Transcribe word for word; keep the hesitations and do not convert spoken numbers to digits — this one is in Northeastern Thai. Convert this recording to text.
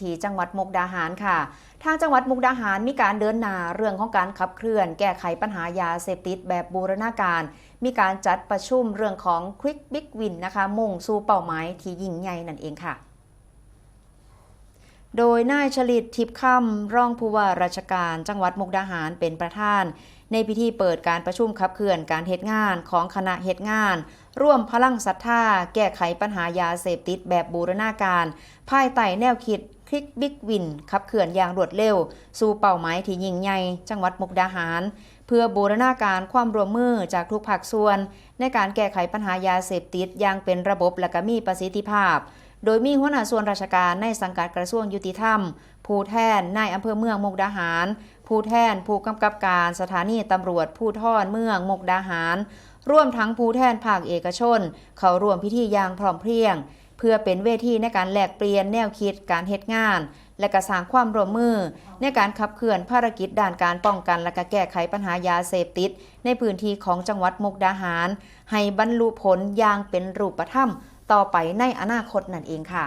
ที่จังหวัดมุกดาหารค่ะ ทางจังหวัดมุกดาหารมีการเดินหน้าเรื่องของการขับเคลื่อนแก้ไขปัญหายาเสพติดแบบบูรณาการ มีการจัดประชุมเรื่องของ Quick Big Win นะคะ มุ่งสู่เป้าหมายที่ยิ่งใหญ่นั่นเองค่ะ โดยนายชลิต ทิพย์คำ รองผู้ว่าราชการจังหวัดมุกดาหารเป็นประธาน ในพิธีเปิดการประชุมขับเคลื่อนการเฮ็ดงานของคณะเฮ็ดงาน ร่วมพลังศรัทธาแก้ไขปัญหายาเสพติดแบบบูรณาการ ภายใต้แนวคิด Quick Big Win ขับเคลื่อนอย่างรวดเร็ว สู่เป้าหมายที่ยิ่งใหญ่ จังหวัดมุกดาหาร เพื่อบูรณาการความร่วมมือจากทุกภาคส่วน ในการแก้ไขปัญหายาเสพติดอย่างเป็นระบบและก็มีประสิทธิภาพ โดยมีหัวหน้าส่วนราชการในสังกัดกระทรวงยุติธรรม ผู้แทนนายอำเภอเมืองมุกดาหาร ผู้แทนผู้กำกับการสถานีตำรวจภูธรเมืองมุกดาหาร รวมทั้งผู้แทนภาคเอกชน เข้าร่วมพิธีอย่างพร้อมเพรียง เพื่อเป็นเวทีในการแลกเปลี่ยนแนวคิดการเฮ็ดงาน และก็สร้างความร่วมมือ ในการขับเคลื่อนภารกิจด้านการป้องกัน และก็แก้ไขปัญหายาเสพติด ในพื้นที่ของจังหวัดมุกดาหาร ให้บรรลุผลอย่างเป็นรูปธรรมต่อไปในอนาคตนั่นเองค่ะ